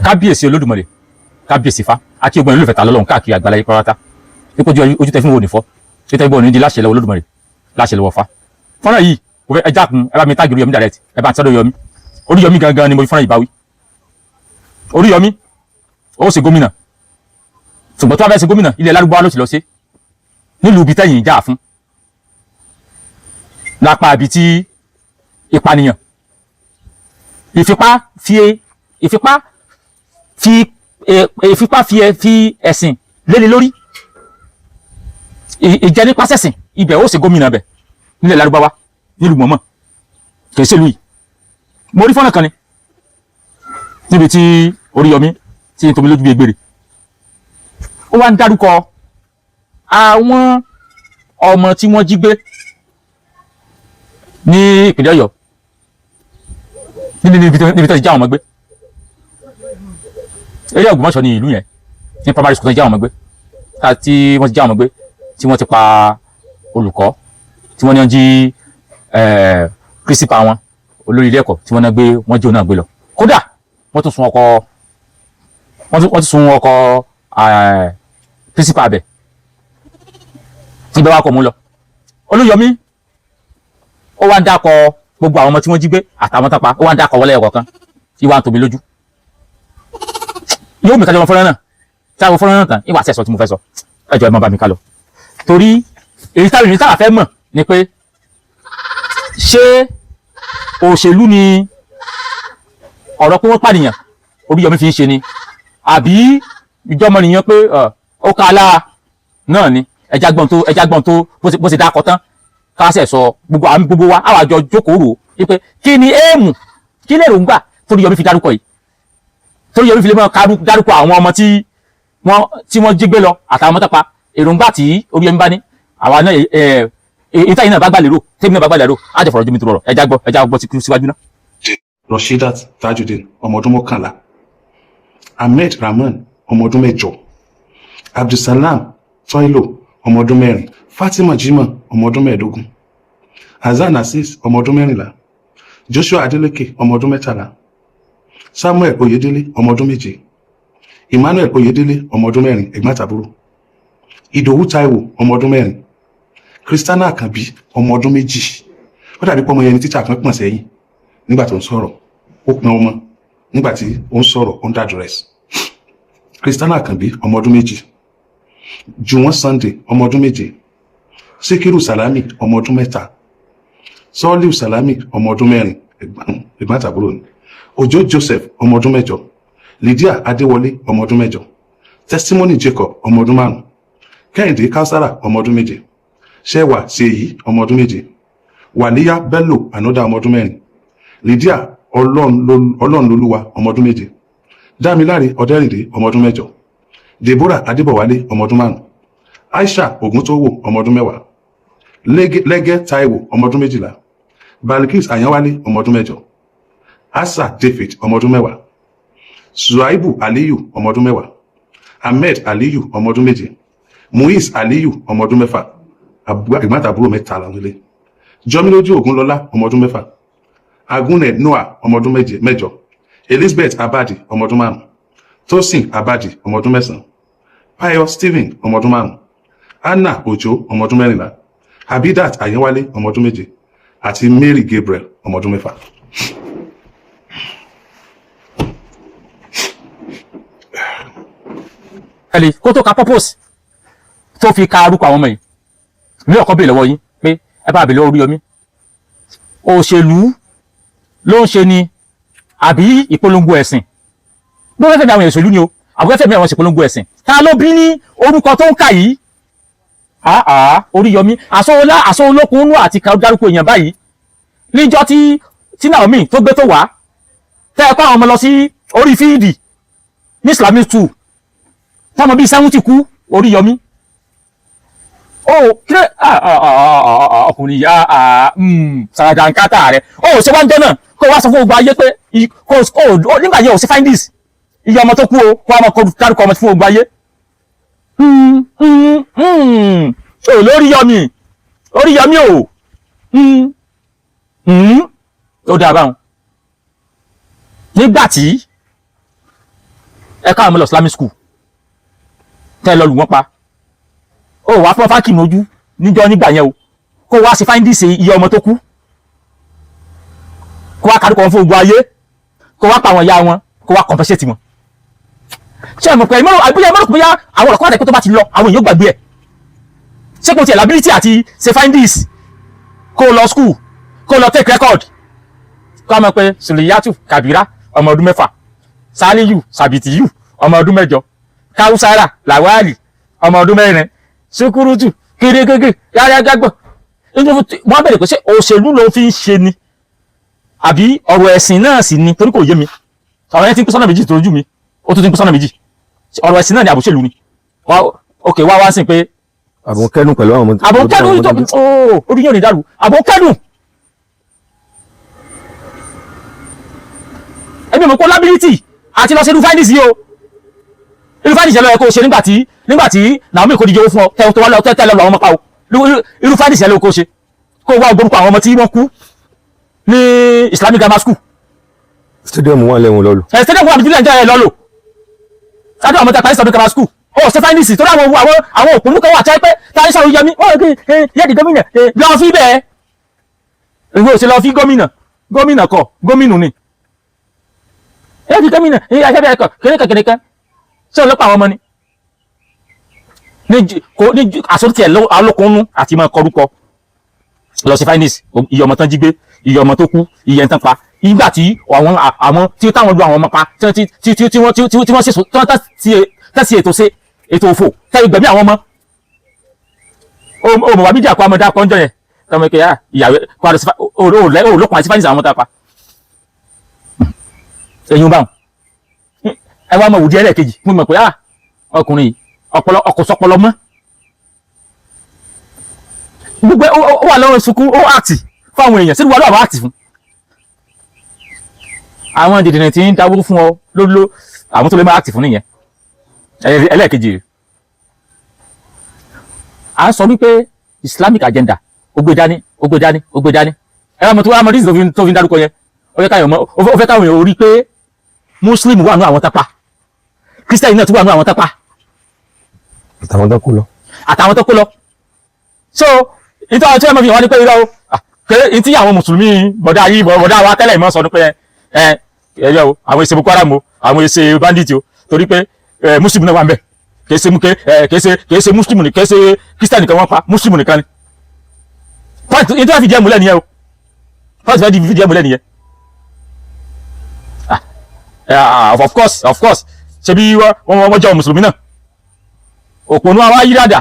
Kábíyèsí Olódùmarè, kábíyèsí Ifá àti ogun ìlú ìfẹ̀tà lọ́lọ́run káàkiri àgbáláyé pátá. Ipò ojú tẹ fún wo nìfọ́ títẹ́ gbọ́ ní di láṣẹ lọ́wọ́ Olódùmarè, láṣẹ lọ́wọ́ Ifá. Fọ́nrán yìí kò fẹ́ ẹ jákun, ẹ bá mi tag Oríyọmí direct, ẹ bá ń sọ́dọ̀ Yọmí Oríyọmí gangan ni mo fi fọ́nrán yìí bá wí. Oríyọmí ó ṣe gómìnà, ṣùgbọ́n tó bá fẹ́ ṣe gómìnà, ilẹ̀ lárúbáwá ló ti lọ sí, nílùú ibi tẹ́yìn jà fún lápá ibi tí ìpànìyàn, ìfipá fi ẹ̀sìn léni lórí, ìjẹnípasẹ̀sìn ibẹ̀, ó ṣe gómìnà bẹ̀ nílẹ̀ lárúbáwá, nílùú mọ̀mọ́, kì í ṣèlú yìí. Mo rí fọ́nà kan ni níbi tí Oríyọmí tí ń tomi lójú bí egbèrè, ó wá ń dárúkọ àwọn ọmọ tí wọ́n jí gbé ní ìpínlẹ̀ Ọ̀yọ́, níbi tó ti já àwọn ọmọ gbé. Eré Ògbómọ̀ṣọ́ ní ìlú yẹn, ní primary school tó ti já àwọn ọmọ gbé, tí wọ́n ti já àwọn ọmọ gbé, tí wọ́n ti pa olùkọ́, tí wọ́n ní wọ́n jí principal wọn, olórí ilé ẹ̀kọ́, tí wọ́n náà gbé, wọ́n jí òun náà gbé lọ. Kódà wọ́n tún sun ọkọ̀, wọ́n tún sun ọkọ̀ principal abẹ ibẹ̀ wá kọ̀ mú lọ. Olúyọmí ó wá ń dákọ̀ gbogbo àwọn ọmọ tí wọ́n jí gbé àtàwọn tápa, ó wá ń dákọ̀ wọlé ẹ̀kọ̀ kan tí wàá ń tóbi lójú. Yóò mi kájọ ọmọ fọ́nrán náà, tí àwọn fọ́nrán náà tán, ìwà àti ẹ̀sọ́ tí mo fẹ́ sọ. Ẹ jọ̀ọ́, ẹ má bá mi ká lọ, torí èyí táwọn fẹ́ mọ̀ ni pé ṣé òṣèlú ni ọ̀rọ̀ pé wọ́n pànìyàn Oríyọmí fi ń ṣe ni, àbí ìjọmọnìyàn pé ó ká alára náà ni. Ẹja gbọ́n tó bó ṣe dákọ̀ tán, káṣẹ̀ sọ gbogbo àwọn gbogbo wa, àwọn àjọ jókòó rò wípé kí ni éèmù, kí lè rògbà t'Oríyọmí fi dárúkọ yìí, t'Oríyọmí fi lè máa dárúkọ àwọn ọmọ tí wọ́n jí gbé lọ àtàwọn ọmọ tápa. Èròǹgbà tí Oríyọmí bá ní, àwa náà ẹ ẹ ìtàyìn náà bá gbà lérò, tèmi náà bá gbà lérò, á jẹ fọ̀rọ̀ jómi tó rọrọ̀. Ẹja gbọ́, ẹja gbọ́ síwájú náà. Rasheedat Tajudeen, ọmọ ọdún 11, Ahmed Rahman, ọmọ ọdún 8, Abdulsalam Toilo, ọmọ ọdún 4, Fatima Jimoh, ọmọ ọdún 15, Hasan Azeez, ọmọ ọdún 14, Joshua Adeleke, ọmọ ọdún 13, Samuel Oyedele, ọmọ ọdún 7, Emmanuel Oyedele, ọmọ ọdún 4, ẹ̀gbọ́n àtàbúrò, Ìdòwú Taiwo, ọmọ ọdún 4, Christiana Àkànbí, ọmọ ọdún 2. Ó dàbí pé ọmọ yẹn ni tíṣà kan pọ̀n sẹ́yìn nígbà tó ń sọ̀rọ̀. Ó pọn ọmọ nígbà tí ó ń sọ̀rọ̀ under duress. Christiana Àkànbí, ọmọ ọdún 2, Jùwọ́n Sunday, ọmọ ọdún 7, Síkírù Sàlámì, ọmọ ọdún 3, Sọ́ọ́líù Sàlámì, ọmọ ọdún 4, ẹ̀gbọ́n àtàbúrò ni, Òjó Joseph, ọmọ ọdún 8, Lydia Adéwọlé, ọmọ ọdún 8, Testimony Jacob, ọmọ ọdún 5, Kẹ́hìndé Kausara, ọmọ ọdún 7, Ṣẹ́wà Ṣèyí, ọmọ ọdún 7, Wàlíyá Bello anoda, ọmọ ọdún 4, Lydia Ọlọ́runlolúwa, ọmọ ọdún 7, Dámiláre Ọdẹ́rìndé, ọmọ ọdún 8, Deborah Adébọ̀wálé, ọmọ ọdún 5, Aisha Ògúntóyò, ọmọ ọdún 10, Lẹ́gẹ́ Táíwò, ọmọ ọdún 12, Balikis Àyánwálé, ọmọ ọdún 8, Asa David, ọmọ ọdún 10, Suaibu Aliyu, ọmọ ọdún 10, Ahmed Aliyu, ọmọ ọdún 7, Muiz Aliyu, ọmọ ọdún 6, ẹ̀gbọ́n àtàbúrò mẹ́ta làwọn ilé, Jọmílójú Ògúnlọlá, ọmọ ọdún 6, Agunne Noah, ọmọ ọdún 8, Elizabeth Abadi, ọmọ ọdún 5, Tosin Abadi, ọmọ ọdún 9, Payo Stephen, ọmọ ọdún 5, Anna Ojo, ọmọ ọdún 14, Habidat Ayanwale, ọmọ ọdún 7, àti Mary Gabriel, ọmọ ọdún 6. Ẹlẹ kó tó ka purpose tó fi ka orúkọ àwọn ọmọ yìí, mi ò kọ́ bèèrè lọ́wọ́ yín pé ẹ bá bèèrè lọ́wọ́ Oríyọmí, òṣèlú ló ń ṣe ni àbí ìpolongo ẹ̀sìn? Bí wọ́n fẹ́ fẹ́mi àwọn òṣèlú ni o, àbí wọ́n fẹ́mi àwọn ìpolongo ẹ̀sìn? Ta ló bí ní orúkọ tó ń kà yìí? Àá Oríyọmí, àsọwọlá àsọwọlókun nú àti dárúkọ èèyàn báyìí níjọ́ tí Naomi tó gbé tó wá tẹ́ ẹ kó àwọn ọmọ lọ sí orí field ní Islamic school, táwọn bíi 70 kú. Oríyọmí ó kílẹ̀ ọkùnrin yìí sàràdàǹkátà rẹ̀ ó ṣe wá ń jẹ́ náà kó wá sọ fún gbogbo ayé pé nígbà yẹn ò sí findings iye ọmọ tó kú o, kó wá máa dárúkọ ọmọ fún gbogbo ayé o. Lóríyọmí, Oríyọmí o, ó dáa báwọn nígbà tí Ẹ káwọn ọmọ lọ Islamic school tẹ́ ẹ lọ lù wọ́n pa. Ó wàá fọ́ fákì mójú níjọ́ nígbà yẹn o, kó wá sí findings iye ọmọ tó kú, kó wá kárúkọ wọn fún ogun ayé, kó wá pa àwọn ìyá wọn, kó wá compensate wọn. Ṣé ẹ mọ̀ pé àbúyá mọ̀rọ̀ bóyá àwọn ọ̀rọ̀ kan àtẹ̀kọ́ tó bá ti lọ, àwọn èèyàn gbàgbé ẹ̀? Ṣé kò tiẹ̀ liability àti ṣe findings, kó lọ school, kó lọ take record, kó a mọ̀ pé Sùlìyàtù Kàbírà ọmọ ọdún 6, Sálíyù Sàbìtìyù ọmọ ọdún 8, Káwùsára Làwálì ọmọ ọdún 4, Sukurutu kérékéké yára gbàgbọ́. Wọ́n bẹ̀rẹ̀ pé ṣé òṣèlú ló fi ń ṣe ni àbí ọ̀rọ̀ ẹ̀sìn náà sì ni? Torí kò yé mi. Ọ̀rọ̀ yẹn ti ń pín sọ́nà méjì tó ojú mi, ó tún ti ń pín sọ́nà méjì. Ọ̀rọ̀ ẹ̀sìn náà ni àbòṣèlú ni? Ok, wá wá sí pé Àbò kẹ́dùn pẹ̀lú àwọn ọmọ. Àbò kẹ́dùn tó ooo, orí yóò ní dàrú. Àbò kẹ́dùn, ẹbí mi kó liability àti lọ sí irú findings yìí o. Irú findings yẹn ló yẹ kó o ṣe nígbà tí Naomi kò díje owó fún ọ tẹ tó wá lọ tẹ lọ àwọn ọmọ pa o. Irú findings yẹn ló yẹ kó o ṣe, kó o wá orúkọ àwọn ọmọ tí wọ́n kú ní Islamic Grammar School. Stadium wà lẹ́wọ̀n lọ́lù. Ẹ̀ stadium wà nílẹ̀ ẹ̀ lọ́lò sádùn àwọn ọmọ tẹ Islamic Grammar School. Ó ṣe findings tó àwọn òpònú kan wà tẹ́ pé táyé sọ̀rọ̀ yẹmi wọ́n rẹ̀ kí yẹ́dì gómìnà lọ fi bẹ́ẹ̀. Ìwé òsè lọ fi gómìnà, gómìnà kọ, gómìnà ni yẹ́dì gómìnà ẹ̀ṣẹ̀ kọ kìnìkan kìnìkan. Ṣé ọlọ́pàá àwọn ọmọ ni ní kò ní àsọtí ẹ̀ alókunnú àti máa kọrúkọ lọ sí findings iye ọmọ tán jí gbé, iye ọmọ tó kú, iye ẹni tán pa, ìgbà tí àwọn tí táwọn lu àwọn ọmọ pa, tí tí tí tí wọ́n tí wọ́n ṣèṣò tí wọ́n tán sí ètò ṣe ètò òfò tẹ́ ìgbẹ̀mí àwọn ọmọ. O mọ̀ wá mídíà kó amọ̀dá kọ́njọ́ yẹn tọmọ ike yá ìyàwó kó a lọ sí o lókun àti findings àwọn ọmọ tá a pa. Ẹ̀yin báwọn, ẹ wá mọ̀ wùdí ẹlẹ́ẹ̀kejì. Mo mọ̀ pé ah, ọkùnrin yìí ọpọlọ ọkọ̀ sọpọlọ mọ́ gbogbo ẹ, ó wà lọ́rùn sunkún, ó àtì fáwọn èèyàn sínú wà lọ́wọ́ àtì fún àwọn dìdìrín tí ń dáwó fún ọ ló àwọn tó lè máa àtì fún nìyẹn. Ẹlẹ́ẹ̀kejì rẹ̀, à ń sọ wípé Islamic agenda, ó gbé dání, ó gbé dání, ó gbé dání. Ẹ wá mọ tó wá mọ díìsì tó fi ń dárúkọ yẹn. Ó fẹ́ káyọ̀ mọ́, ó fẹ́ káwọn èèyàn rí pé Muslim wà nù àwọn tápà, Christian náà tún wà nù àwọn tápà. Àtàwọn tó kú lọ. Àtàwọn tó kó lọ. So nítorí tí wọ́n fi wọ́n ní pé irọ́ o, pé ní tí àwọn mùsùlùmí bọ̀dá yìí, bọ̀dá wa tẹ́lẹ̀ mọ́ sọ ní pé ẹ ẹ yọ o, àwọn èsè Boko Haram o, àwọn èsè bandit o, torí pé ẹ mùsùlùmí náà wà ń bẹ̀. Kìí ṣe kìí ṣe mùsùlùmí ni, kìí ṣe Christian nìkan wọ́n pa, mùsùlùmí nìkan ni. Point ní tí wọ́n fi jẹ́ múlẹ̀ nìyẹn o. Point tí wọ́n fi jẹ́ múlẹ̀ nìyẹn. Ah, of course, of course, ṣebí wọ́n jẹ́ mùsùlùmí náà. Òpònú àwọn ayíradà,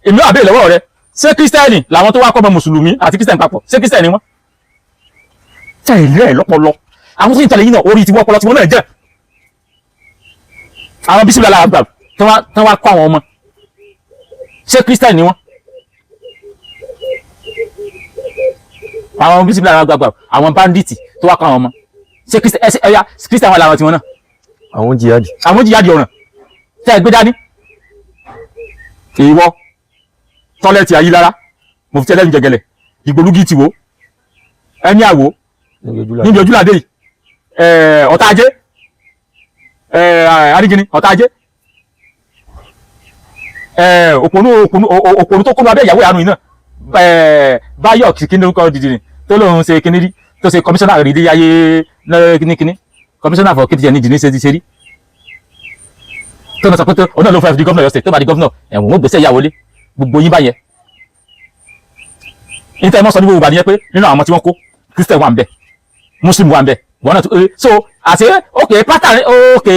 èmi wà bẹ́ẹ̀ lọ́wọ́ rẹ. Ṣé kírísítẹ́nì làwọn tó wá kọ́ ọmọ mùsùlùmí àti kírísítẹ́nì papọ̀? Ṣé kírísítẹ́nì wọn tẹ̀lé ẹ̀ lọ́pọlọ? Àwọn tó ń tẹ̀lé yín náà, orí tiwọn ọpọlọ tiwọn náà jẹ́. Àwọn bísí lálẹ́ àgbà tí wọ́n kọ́ àwọn ọmọ, ṣé kírísítẹ́nì wọn? Àwọn bísí lálẹ́ àgbà, àwọn báńdíìtì tó wá kọ́ àwọn ọmọ, ṣé ẹ̀yà kírísítẹ́nì wọn làwọn tiwọn náà? Àwọn jihadi. Àwọn jihadi ọ̀ràn tẹ́ ẹ gbé dání. Ìwọ tọ́lẹ̀tì ayílára, mo fi tẹ́lẹ̀ ń jẹgẹlẹ̀ ìgbòlúgì tìwó ẹni àwò níbi ojúlàdé yìí, ọ̀tá ajé, arígini ọ̀tá ajé, òpònú òpònú òpònú tó kónú abẹ́ ìyàwó ìyanu yìí náà, Báyọ̀ kíní lórúkọ dìdìrì tó lóun ṣe kíní rí, tó ṣe kọmíṣánná rí dé ayé kíní kíní kọmíṣánná fọ kíní ní jìnnì ṣe ti ṣe rí, tó náà sọ pé òun náà ló fẹ́ fi di gómìnà Ọ̀yọ́ State. Tó bá di gómìnà, ẹ̀wọ̀n ó gbèsè ìyàwó lé gbogbo yín báyẹn. Níta ẹ mọ́ sọ ní gbogbo ìgbà nìyẹn pé nínú àwọn ọmọ tí wọ́n kó, Christian wà ń bẹ, Muslim wà ń bẹ, wọn náà tó so àti ok pattern, ok,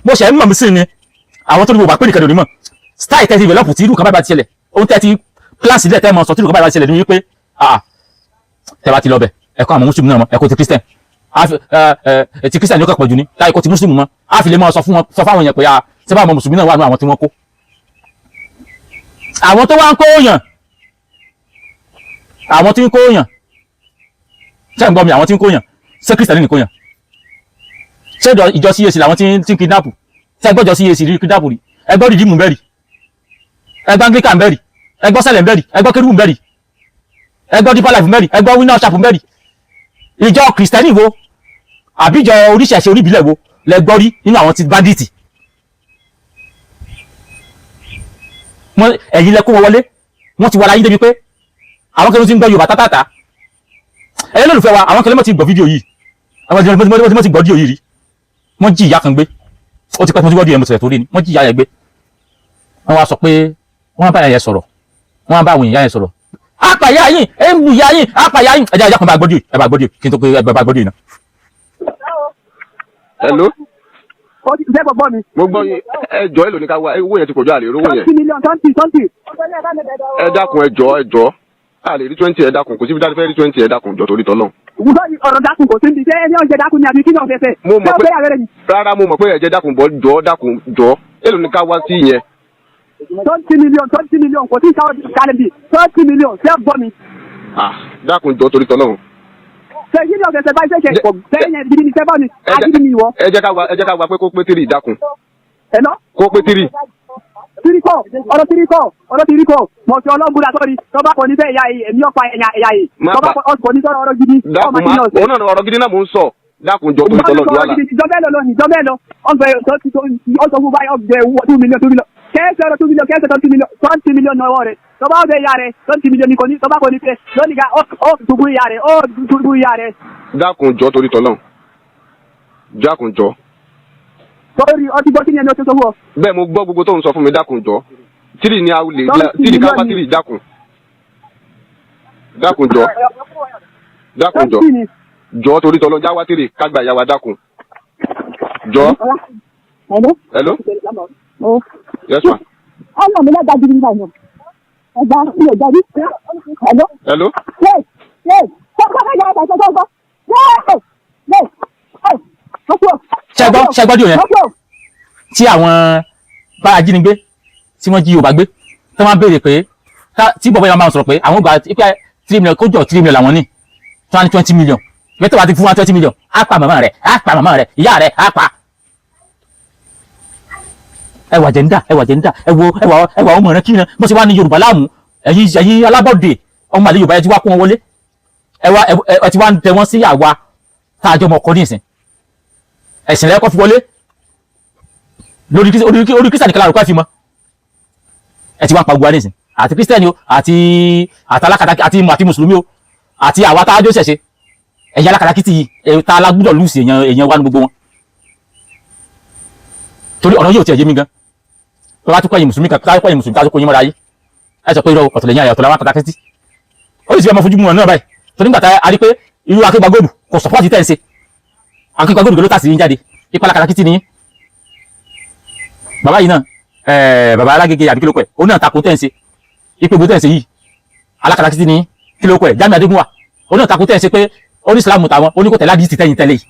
mo ṣe ń mọ̀ mí sí ni àwọn tó ní gbogbo àpé nìkan lòdì mọ̀ style tẹ́tí develop tí irú kan báyìí bá ti ṣẹlẹ̀, ohun tẹ́tí plan sílẹ̀ tẹ́ mọ̀ sọ tí irú kan báyìí bá ti ṣẹlẹ̀ ní wípé ah, tẹ́ bá ti lọ bẹ̀, ẹ̀kọ́ àwọn Muslim náà mọ̀, ẹ̀kọ́ ti Christian, ti Christian ní ó kàn pọ̀ jù ní láì kó ti Muslim mọ́. Á fi lè máa sọ fún wọn, sọ fáwọn èèyàn pé ah, ṣé báwọn mùsùlùmí náà wà nínú àwọn tí wọ́n kó, àwọn tó wá ń kó yàn, àwọn tí ń kó yàn. Ṣé ń gbọ́ mi? Àwọn tí ń kó yàn, ṣé Christian ní kó yàn? Ṣé ìjọ CAC làwọn tí ń kidnap? Ṣé ẹ gbọ́jọ CAC rí kidnap rí? Ẹ gbọ́ rìdíìmù bẹ́ẹ̀ rí? Ẹ gbọ́ Anglican bẹ́ẹ̀ rí? Ẹ gbọ́ sẹ́lẹ̀ bẹ́ẹ̀ rí? Ẹ gbọ́ kérúbù bẹ́ẹ̀ rí? Ẹ gbọ́ Deeper Life bẹ́ẹ̀ rí? Ẹ gbọ́ Winners Chapel bẹ́ẹ̀ rí? Ìjọ Kristẹni wo àbíjọ oríṣẹ̀ṣe oníbílẹ̀ wo lẹ gbọ́ rí nínú àwọn ti bandit? Wọ́n ẹ̀yin lẹ kó wọn wọlé, wọ́n ti wà láyé débi pé àwọn kan ti ń gbọ́ Yorùbá tátàtà. Ẹ̀yin lólùfẹ́ wa, àwọn kan lè mọ̀ ti gbọ́ fídíò yìí, àwọn tí wọ́n ti gbọ́ fídíò yìí rí. Wọ́n jí ìyá kan gbé, ó ti pẹ́ tí mo ti gbọ́ fídíò yẹn, mo ti rẹ̀ torí ni wọ́n jí ìyá yẹn gbé. Wọ́n wá sọ pé wọ́n bá ìyá yẹn sọ̀rọ̀, wọ́n bá àwọn ìyá yẹn sọ̀rọ̀, apà ìyá yín, ẹ̀ ń lu ìyá yín, apà ìyá yín. Ẹ̀jẹ̀ kan bá gbọ́ díò, ẹ̀ bá gbọ́ díò kí n tó pé ẹ̀ bá gbọ́ díò náà. Hello. Ó ti fẹ́ gbọ́ mi. Mo gbọ́ yín. Ẹ jọ̀ọ́, èlò ní ká wá? Owó yẹn ti pọ̀jù, àlè rówó yẹn. 20 million, 20, 20. Ẹ dákun, ẹ jọ̀ọ́, ẹ jọ̀ọ́, a lè rí 20. Ẹ dákun, kò síbi dájú fẹ́ rí 20. Ẹ dákun, jọ̀ọ́, torí tọ́lọ́. Wùdọ́ ọ̀rọ̀ dákun kò sí ní ṣé ẹni ọ̀jẹ̀ dákun ni àbí kí ni ọ̀fẹ́ fẹ́. Mo mọ̀ Ṣé pé ọ̀fẹ́ yàrá rẹ̀ ni? Rárá, mo mọ̀ pé ẹ̀jẹ̀ dákun bọ́, jọ̀ọ́, dákun, jọ̀ọ́, èlò ní ká wá sí yẹn? 20 million, 20 million, kò sí sáwọ́ kalẹ̀ bí 20 million. Ṣé gbọ́ mi? Ah, dákun, jọ̀ọ́, torí tọ́lọ́. Ṣé kí ni ọ̀fẹ́ fẹ́ báyìí? Ṣe kò bẹ́ẹ̀ yẹn gidi ni ṣé bá mi agídí ni ìwọ. Ẹ jẹ́ ká wá pé kó pé three, dákun. Ẹ lọ. Kó pé three. Three kọ́ ọ̀rọ̀, three kọ́ ọ̀rọ̀, three kọ́ mọ̀ sí ọlọ́gbùdà sọ́ọ́ni tọ́ba kò ní fẹ́ ìyá yìí, èmi ọ̀pá ẹ̀yà ẹ̀yà yìí. Má tọ́ba kò ní sọ̀rọ̀ ọ̀rọ̀ gidi. Dákun má, òun náà ọ̀rọ̀ gidi náà mò ń sọ. Dákun, jọ̀ọ́, torí tọ́lọ́, wàhálà. Ìjọba ẹ̀ lọ lọ, ìjọba ẹ̀ lọ ọgbẹ ọsọ fún báyìí, ọgbẹ 2 million, 2 million kẹsẹ̀ ọ̀rọ̀, 2 million kẹsẹ̀, 20 million, 20 million náwó rẹ̀ tọ́ba ọbẹ̀ ìyá rẹ̀ 20 million ní kò ní tọ́ba kò ní fẹ́ lónìí ká ọ dùbú ìyá rẹ̀, ọ dùbú ìyá rẹ̀. Dákun, jọ̀ọ́, torí tọ́lọ́, dákun, jọ̀ọ́. Sọ́ọ́rì, ọtí gbọ́ kí ni ẹni ọtí sọ fún ọ. Bẹ́ẹ̀, mo gbọ́ gbogbo tó ń sọ fún mi. Dákun, jọ̀ọ́, three ni a lè three ká wá three. Dákun, dákun, jọ̀ọ́, dákun, jọ̀ọ́. 20 ni. Jọ̀ọ́, torí tọ́lọ́, já wá three ká gba ìyá wa. Dákun, jọ̀ọ́. Hello. Hello. Yes ma. Ọmọ mi lọ́gàá gidi nígbà yẹn. Ẹ̀gbá mi ò jẹ́rí. Hello. Hello. Yes, yes. Kọ́kọ́ bẹ́ẹ̀ yára tẹ̀sán kọ́kọ́. Yes, yes. Ṣé gbọ́, ṣé gbọ́ díò yẹn tí àwọn bá ajínigbé tí wọ́n jí Yorùbá gbé tí wọ́n béèrè pé tí bọ̀bọ̀ yẹn máa ń sọ̀rọ̀ pé àwọn gba pé 3 million, kó jọ 3 million làwọn ní, tí wọ́n ní 20 million ìgbẹ́ tó bá ti fún wa 20 million, á pa màmá rẹ̀, á pa màmá rẹ̀, ìyá rẹ̀ á pa. Ẹwà jẹ̀ńdà, ẹwà jẹ̀ńdà, ẹwọ ẹwà ẹwà ọmọ rẹ kíran bó ṣe wá ní Yorùbá láàmú. Ẹ̀yin alábọ̀dé ọmọ àlè Yorùbá, ẹ ti wá kó wọn wọlé, ẹwà ẹ ti wá ń tẹ wọn sí àwa tá a jọ mọ ọkọ ní ìsìn ẹ̀sìn lẹ́kọ́ fi wọlé lórí orí Christian nìkan láàrú ká fi mọ́. Ẹ ti wá ń pa gbogbo wa nísìn, àti Christian o, àti àtàlákàtà, àti mùsùlùmí o, àti àwa tá a jó ṣẹ̀ṣẹ̀. Ẹ̀yin alákatakítí yìí ẹ̀ tá a lágbúdọ̀ lùsì èèyàn èèyàn wa ní gbogbo wọn, torí ọ̀rọ̀ yóò tiẹ̀ yé mi gan. Tó bá tún kọ́ ẹ̀yin mùsùlùmí kan, tó bá kọ́ ẹ̀yin mùsùlùmí tá a tún kó yín mọ́ra yìí, ẹ sọ pé irọ́, ọ̀tọ̀ lẹ́yìn àyà, ọ̀tọ̀ làwọn akatakítí. Ó sì fi ọmọ fojú mu wọn náà báyìí, torí nígbà tá a rí pé irú akégbagóòdù kò support tẹ̀ ń ṣe, akégbagóòdù ló tà sí yín jáde ipa alákatakítí ni yín. Bàbá yìí náà, bàbá alágége àbí kí ló kọ ẹ̀, òun náà takò tẹ̀ ń ṣe ipò ìbò tẹ̀ ń ṣe yìí, alákatakítí ni yín. Kí ló kọ ẹ̀, Jamiu Adégúnwà, òun náà takò tẹ̀ ń ṣe pé ó ní Islam tàwọn, ó ní kò tẹ̀lé àdìsí tẹ̀yìn tẹ̀lé yìí.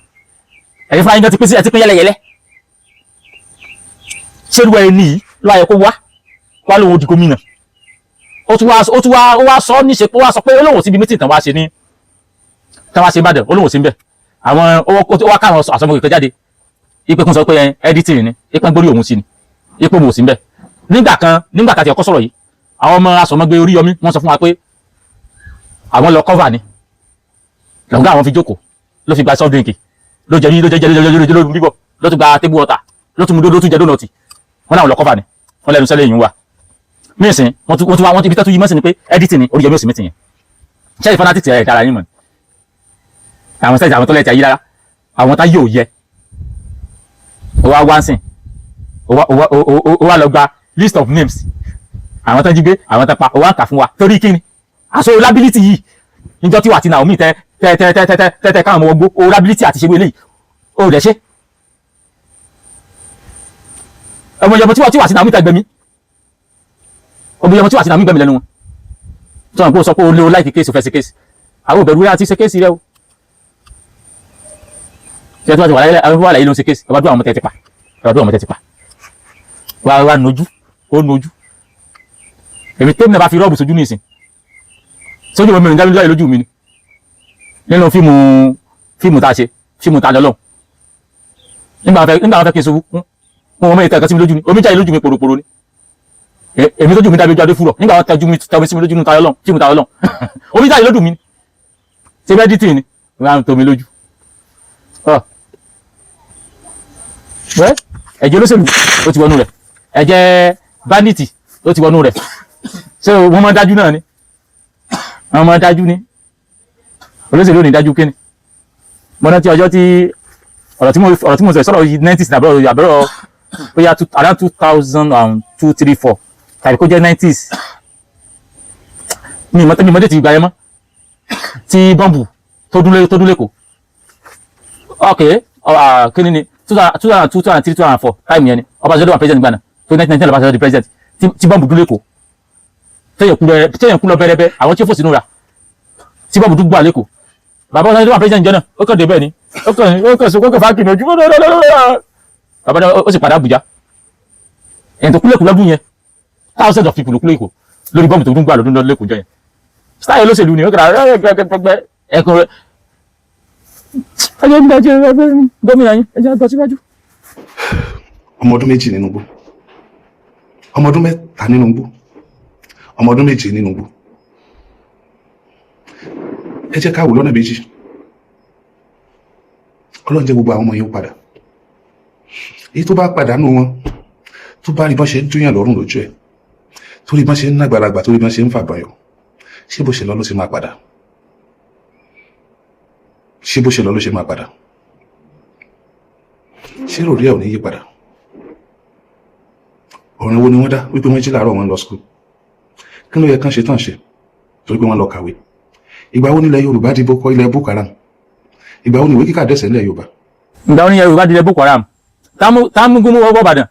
Ẹ̀yin fúnra yín gan ti pín sí, ẹ ti pín yẹ́lẹyẹ̀lẹ́. Ṣerú ẹni yìí ló ayẹ kó wá wá lóun ó di gómìnà? Ó tún wá ó wá sọ níṣe pé ó wá sọ pé ó lóun ò síbi meeting tán wá ṣe ní tán wá ṣe Ìbàdàn, ó lóun ò sí níbẹ̀. Àwọn ó wá káwọn àsọmọ kẹkẹ jáde ipe kún sọ pé editing ni, ipe ń gbórí òun sí ni, ipe òun ò sí níbẹ̀. Nígbà kan, nígbà tá a ti ọkọ sọ̀rọ̀ yìí, àwọn ọmọ asọmọgbé Oríyọmí wọ́n sọ fún wa pé àwọn lọ cover ni lọ́gá àwọn fi jókòó, ló fi gba soft drink, ló jẹ ló jẹ jẹ ló jẹ ló jẹ ló bíbọ̀, ló tún gba table water, ló tún mú ló tún jẹ donut. Wọ́n láwọn lọ cover ni wọ́n lẹ́nu sẹ́lẹ̀ yìí ń wà nísìn. Wọ́n tún wá wọ́n ibi tó tún yí mọ́sìn ni pé editing ni. Oríyọmí ò sí meeting yẹn. Ṣé fanatics ẹ̀ dára yín mọ̀ ni àwọn sẹ́yìn, àwọn tó lẹ́tì ayé rárá, àwọn tá yóò yẹ ó wá wá ń sìn, ó wá lọ gba list of names àwọn tó ń jí gbé, àwọn tó pa, ó wá ń kà fún wa. Torí kíni? Aṣọ liability yìí níjọ́ tí wà tí Naomi tẹ tẹ tẹ tẹ tẹ tẹ tẹ káwọn ọmọ gbó o liability àti ṣerú eléyìí, ó rẹ̀ ṣe ọmọ ìyọmọ tí wà tí Naomi tẹ gbẹmí, ọmọ ìyọmọ tí wà tí Naomi gbẹmí lẹ́nu wọn tí wọn kó sọ pé o lé o láìkí case, o fẹ́ ṣe case, àwọn òbẹ̀rù rẹ̀ àti ṣe case rẹ o. Ṣe tí wọ́n ti wà láyé, àwọn wà láyé ló ń ṣe case. Ọba dúró, àwọn ọmọ tẹ ti pa, ọba dúró, àwọn ọmọ tẹ ti pa wà wà nójú ó nójú. Èmi tẹ́mi náà bá fi rọ́ọ̀bù sójú ní ìsìn sójú mi, mi ò ní lójú mi ni nínú fíìmù, fíìmù tá a ṣe, fíìmù tá a lọ́lọ́. Nígbà wọn fẹ́ kí n ṣubú, wọn mọ ìtẹ̀ kan sí mi lójú ni omi jáde lójú mi pòròpòrò ni. Èmi tójú mi dábí ojú adé fúrọ̀ nígbà wọn tẹjú mi tẹ sí mi lójú nínú tayọ lọ́n, fíìmù tayọ lọ́n, omi jáde lójú mi ni. Ṣe bẹ́ẹ̀ dítì ni wọn á tó mi lójú. Wẹ́ ẹ̀jẹ̀ olóṣèlú ó ti wọnú rẹ̀, ẹ̀jẹ̀ bandit. Ó ti wọnú rẹ̀. Ṣé wọ́n máa dájú náà ni? Wọ́n máa dájú ni. Olóṣèlú ò ní dájú kíni. Mo rántí ọjọ́ tí ọ̀rọ̀ tí mo sọ sọ̀rọ̀ yìí, 90s ní àbúrò bóyá around 2002, 3, 4 tàbí kó jẹ́ 90s. Mi mọ̀ dé ti gbà yẹn mọ́ tí bọ́ǹbù tó dún lẹ́kọ̀ọ́. Ok, kíni ni 2002, 2003, 2004 time yẹn ni Ọbásanjọ́ wà president gbà náà, tó 1999 Ọbásanjọ́ di president, tí bọ́ǹbù dún lẹ́kọ̀ọ́, téèyàn kú lọ bẹ́rẹ́bẹ́, àwọn tí ó fò sínú ra tí bọ́ǹbù dún gbà lẹ́kọ̀ọ́. Bàbá Ọbásanjọ́ wà president jọ náà, ó kàn dé bẹ́ẹ̀ ni, ó kàn sọ kókò fáàkì ní ojú bàbá náà, ó sì padà Àbújá. Ẹni tó kú lẹ́kọ̀ọ́ lọ́dún yẹn, thousands of people ló kú lẹ́kọ̀ọ́ lórí bọ́ǹbù tó dún gbà lọ́dún lẹ́kọ̀ọ́ jọ yẹn. Style olóṣèlú ni ó kàrà ẹgbẹ́ ẹkùn rẹ. Ẹjẹ ń dájú ẹgbẹ́ gómìnà yín, ẹjẹ gbọ́ síwájú. Ọmọ ọdún 2 nínú igbó, ọmọ ọdún 3 nínú igbó, ọmọ ọdún 7 nínú igbó. Ẹ jẹ́ ká wò lọ́nà méjì. Ọlọ́run jẹ́ gbogbo àwọn ọmọ yẹn ó padà. Èyí tó bá pàdánù wọn, tó bá rí bọ́n ṣe ń dúnyàn lọ́rùn lójú ẹ̀, tó rí bọ́n ṣe ń nàgbàlagbà, tó rí bọ́n ṣe ń fàbọyọ̀, ṣé bó ṣe lọ ló ṣe máa padà? Ṣé bó ṣe lọ ló ṣe máa padà? Ṣé rò rí ẹ̀ ò ní yí padà? Ọ̀rìn wo ni wọ́n dá wípé wọ́n jí láàárọ̀, wọn lọ school? Kí ló yẹ kán ṣe tán ṣe torí pé wọ́n lọ kàwé? Ìgbà wo nílẹ̀ Yorùbá di boko ilẹ̀ Boko Haram? Ìgbà wo ni ìwé kíkà dẹ̀sẹ̀ nílẹ̀ Yorùbá? Ìgbà wo ni Yorùbá di ilẹ̀ Boko Haram? Táàmù gúnmú wọ́wọ́ Ìbàdàn.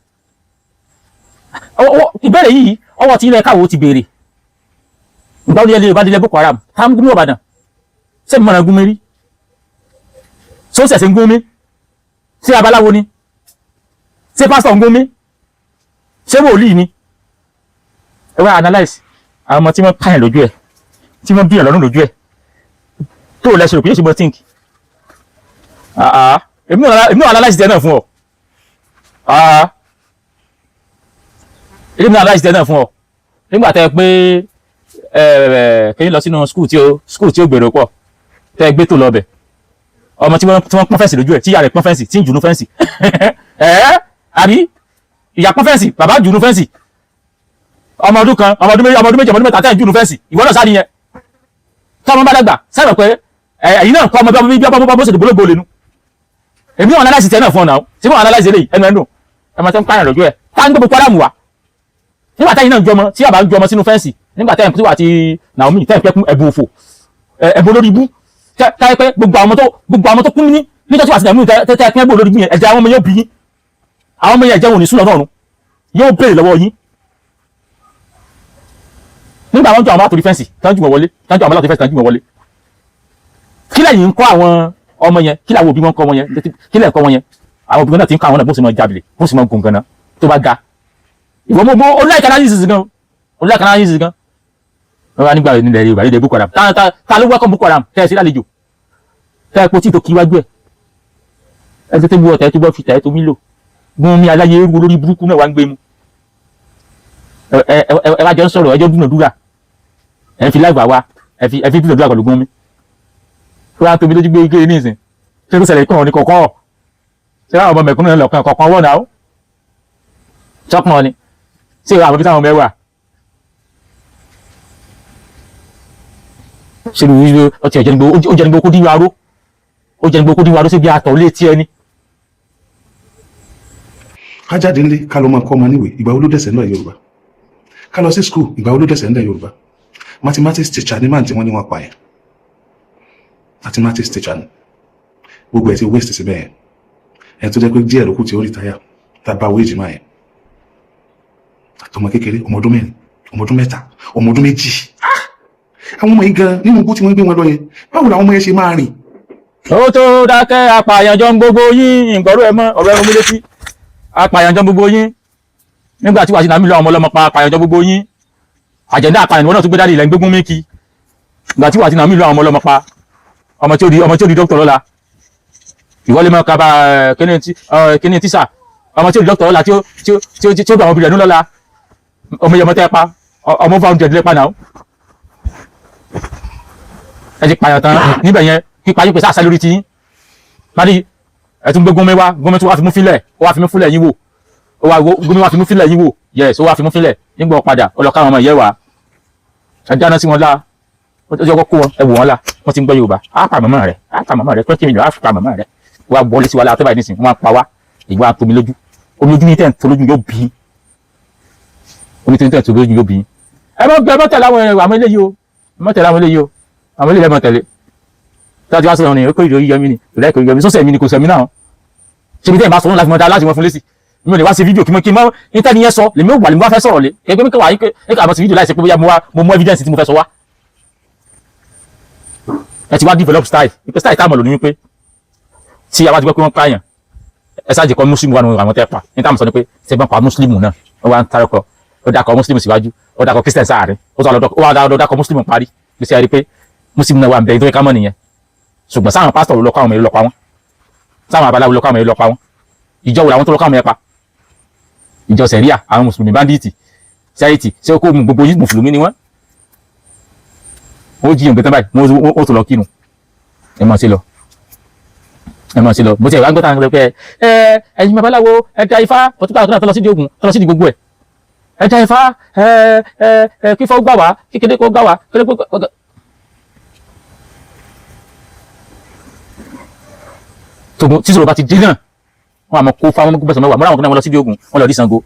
Ìbéèrè yìí, ọwọ́ tí ilẹ̀ káwọ́ ti béèrè. Ìgbà wo ni Yorùbá di ilẹ̀ Boko Haram? Táàmù gúnmú Ìbàdàn sẹ́mi mọ̀nà gúnmi rí sósẹ̀sẹ̀ ń gúnmi? Ṣé abaláwo ni? Ṣé pásítọ̀ ń gúnmi? Ṣé wòlíì ni? Ẹ wá analyse àwọn ọmọ tí wọ́n pààyàn lójú ẹ̀, tí wọ́n bíyàn lọ́rùn lójú ẹ̀, tó lẹ́sẹ̀ rò pé yóò ṣe mọ́ think. Èmi náà analyse tẹ náà fún ọ. Èmi náà analyse tẹ náà fún ọ nígbà tẹ pé ẹ kéyìn lọ sínú school tí ó gbèrò pọ̀, tẹ gbé tó lọ bẹ̀, ọmọ tí wọ́n pọ́n fence lójú ẹ̀, tí ìyá rẹ̀ pọ́n fence, tí ń jùnú fence ẹ̀, àbí ìyá pọ́n fence, bàbá jùnú fence, ọmọ ọdún 1, ọmọ ọdún 2, ọmọ ọdún 7, ọmọ ọdún 3 tẹ́ ń jùnú fence. Ìwọ náà sáré yẹn, tọ́mọ bá dàgbà sábà pé ẹ̀yin náà kọ́ ọmọ bí ọmọ bó ṣe dìbò lógo lẹ́nu. Èmi náà analyse tẹ náà fún ọ náà tí wọ́n analyse eléyìí. Ẹnu ẹnu ẹ máa tẹ́ ń pààyàn lójú ẹ̀, tá ń gbé Boko Haram wá nígbà táyìn náà ń ju ọmọ tí àbá ń ju ọmọ sínú fence, nígbà táyìn tí wà ti Naomi tẹ́ ń pẹ́ kún ẹ̀bùn òfò, ẹ̀bùn olórí ibú, táyẹ pé gbogbo àwọn ọmọ tó kún ní níjọ́ tí wà sí Naomi tẹ́ tẹ́ pín ẹ̀bùn olórí ibú yẹn, ẹ̀jẹ̀ àwọn ọmọ yóò bí yín. Àwọn ọmọ yẹn, ẹ̀jẹ̀ wọn ò ní sùn lọ́nà ọ̀run, yóò béèrè lọ́wọ́ yín. Nígbà wọn ju àwọn látòrí fence tán jù wọ́n wọlé, tán ju àwọn látòrí fence tán jù wọ́n wọlé, kí lẹ́yìn ń kọ́ àwọn ọmọ yẹn? Kí làwọn òbí wọn kọ́ ọmọ yẹn? Kí lẹ́yìn kọ́ wọn yẹn? Àwọn òbí wọn náà ti ń kọ́ àwọn náà bó sì máa jábìlì, bó sì máa gùn ganan tó bá ga. Ìwọ mo ó like analysis gan, ó like analysis gan. Wọn bá nígbà nílẹ̀ Yorùbá nílẹ̀ Boko Haram, ta ló wẹ́kọ̀ Boko Haram tẹ́ ẹ sí lálejò, tẹ́ ẹ po tí tó kí wájú ẹ, ẹ tẹ́ bu ọ̀tẹ̀ tó bọ́ fi tẹ̀ tó mí lò gún mi aláyé eru olórí burúkú náà wá ń gbé mu. Ẹ wá jọ ń sọ̀rọ̀, ẹjọ́ dúnàdúrà, ẹ fi láìpẹ́ wá, ẹ fi dúnàdúrà pẹ̀lú gún mi wọ́n á tóbi lójú gbé ike ní ìsìn. Ṣé kó ṣẹlẹ̀ kàn ní kọ̀ọ̀kan? Ṣé àwọn ọmọ mẹ̀kúnnù náà lọ́kàn kọ̀ọ̀kan wọ̀ náà ṣọ́kàn ni? Ṣé àwọn ibi táwọn mẹ́wàá ṣe ni wíwí ọtí ẹ̀jẹ̀ nígbò ó jẹ́ nígbò kó dín aró, ó jẹ́ nígbò kó dín aró síbi àtọ̀ létí ẹni. Ká jáde ńlé, ká lọ máa kọ́ ọmọ níwèé, ìgbà wo ló dẹ̀sẹ̀ ńlẹ̀ Yorùbá? Ká lọ sí school, ìgbà wo ló dẹ̀sẹ̀ ńlẹ̀ Yorùbá? Mathematics teacher ní máà tí wọ́n ní wọ́n pa yẹn. Mathematics teacher ni. Gbogbo ẹ̀ ti waste síbẹ̀ yẹn. Ẹ̀ tó jẹ́ pé díẹ̀ ló kù tí ó retire, tá a bá wéjì máa yẹn, àtọmọ kékeré, ọmọ ọdún 4, ọmọ ọdún 3, ọmọ ọdún 2. Àwọn ọmọ yìí gan, nínú igbó tí wọ́n gbé wọn lọ yẹn, báwo làwọn ọmọ yẹn ṣe máa rìn? Ó tó dákẹ́. Apààyànjọ ń gbogbo yín, ìgbọ́rú ẹ mọ́ ọ̀rọ̀ ẹ̀rọ mi létí. Apààyànjọ gbogbo yín, nígbà tí wàá sí nàmí lọ, ọmọ ọlọ́mọ pa. Apààyànjọ gbogbo yín, àjẹ̀dá apààyàn wọn náà tún gbé dání ilẹ̀ ń gbégún mí kí. Ìgbà tí wàá sí nàmí lọ, àwọn ọmọ ọlọ́mọ pa, ọmọ tí ó di dókítà lọ́la, ìwọlé mọ́ kaba kíní tíṣà, ọmọ tí ó di dókítà lọ́la, tí ó gba àwọn obìnrin lọ́la, ọmọ yẹn, ọmọ tẹ́ pa, ọmọ 500 lẹ́pa náà. Ẹ ti pààyàn tán níbẹ̀ yẹn, pípa yín pèsè àṣà lórí tiyín parí. Ẹ tún gbé gómìn wá, gómìn tó wá fi mú fílẹ̀, ó wá fi mú fúnlẹ̀ yín wò. Ó wá gómìnà wá fi mú fílẹ̀ yín wò. Yes, ó wá fi mú fílẹ̀ nígbà ó padà, ó lọ káwọn ọmọ ìyẹ́ wá. Ẹ dáná sí wọn lá, ó ti ọkọ̀ kó wọn, ẹ wò wọn lá, wọ́n ti ń gbọ́ Yorùbá. Á pa màmá rẹ̀, á pa màmá rẹ̀, 20 million, á pa màmá rẹ̀. Wá wọlé sí wa lá, tó báyìí nísìnyí, wọ́n á pa wá. Ìgbà á tomi lójú. Omi ojú ní tẹ̀ ń tó lójú yóò bí. Omi tó ní tẹ̀ ń tó lójú yóò bí. Ẹ má gbẹ, ẹ má tẹ̀lé àwọn eléyìí o. Ẹ má tẹ̀lé àwọn eléyìí o. Àwọn eléyìí ẹ má tẹ̀lé. Tí a ti wá sọ̀rọ̀ ni, ó kó ìròyìn yọmí ni, ìròyìn kò yọmí, sọ́sẹ̀ mi ni kò sẹ̀mí náà. Ṣé ibi tẹ́ ẹ̀ bá sọ̀rọ̀ láti mọ̀ dá láti mọ̀ fún lésì? Mi ò lè wá sí fídíò kí mo kí mọ́ níta ni yẹn sọ, lèmi ò wà, lèmi wá fẹ́ sọ̀rọ̀ lé. Ẹgbẹ́ mi kàn wá yín pé ẹ kà mọ̀ sí fídíò láìsí pé bóyá mo wá mo mú evidence tí mo fẹ́ sọ wá. Ẹ ti wá develop style. Ìpè style táwọn lò ní wípé tí a bá ti gbọ́ pé wọ́n pààyàn, ẹ ṣáà jẹ́ kọ́ Muslim wà nínú àwọn tẹ́ pa. Ní táwọn sọ ni pé ṣé bọ́n pa Muslim náà, ó wá ń tarọkọ, ó dákọ̀ Muslim síwájú, ó dákọ̀ Christian sáàrin, ó tún wá lọ dákọ̀ Muslim parí. Gbèsè àrí pé Muslim náà wà ń bẹ nítorí ká mọ̀ nìyẹn. Ṣùgbọ́n sáwọn pásítọ̀ ló lọ kọ́ àwọn ọmọ ìlú lọ pa wọ́n, sáwọn abaláwo lọ kọ́ àwọn ọmọ ìlú lọ pa wọ́n, ìjọ wo làwọn tó lọ kọ́ àwọn ọmọ yẹn pa? Ìjọ sẹ̀ríà, àwọn mùsùlùmí bandits sẹ́yìtì, ṣé kó gbogbo yìí mùsùlùmí ni wọ́n? Ó jiyàn gbé tán báyìí, wọ́n tó lọ kírun. Ẹ máa ṣe lọ, ẹ máa ṣe lọ. Bó ti ẹ̀ wá ń gbọ́ táwọn ẹ ẹ ẹ̀yin babaláwo, ẹ da ifá pọ̀tùkà tó lọ sí di ogun, tó lọ sí di gbogbo ẹ̀, ẹ da ifá, ẹ ẹ ẹ kífọ́ gbà wá, kékeré kó gbà wá, kékeré kó gbà. Tógun tí sọ̀rọ̀ bá ti dé náà, wọn àmọ́ kó fáwọn ọmọ gbèsè mẹ́wàá mọ́ra àwọn kan náà, wọn lọ sí di ogun, wọn lọ di Ṣàngó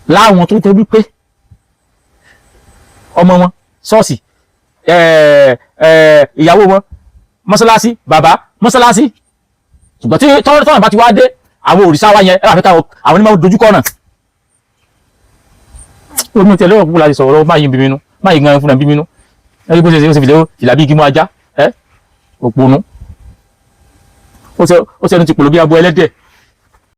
láwọn tó tẹ́ wípé ọmọ wọn ṣọ́ọ̀ṣì, ìyàwó wọn mọ́sálásí, bàbá mọ́sálásí. Ṣùgbọ́n tí tọ́wọ́n bá ti wá dé, àwọn òrìṣà wa yẹn ẹ wà fẹ́ káwọn àwọn onímọ̀ dojúkọ náà. Omi tẹ̀lé ọ̀pọ̀ láti sọ̀rọ̀ máa yin bímínú, máa yin gan fúnra bímínú. Ẹni bó ṣe ṣe ó ṣe fìlẹ̀ ìlà bí igi mú ajá ẹ òpònú. Ó ṣe ẹnu ti pòlò bí abo ẹlẹ́dẹ̀.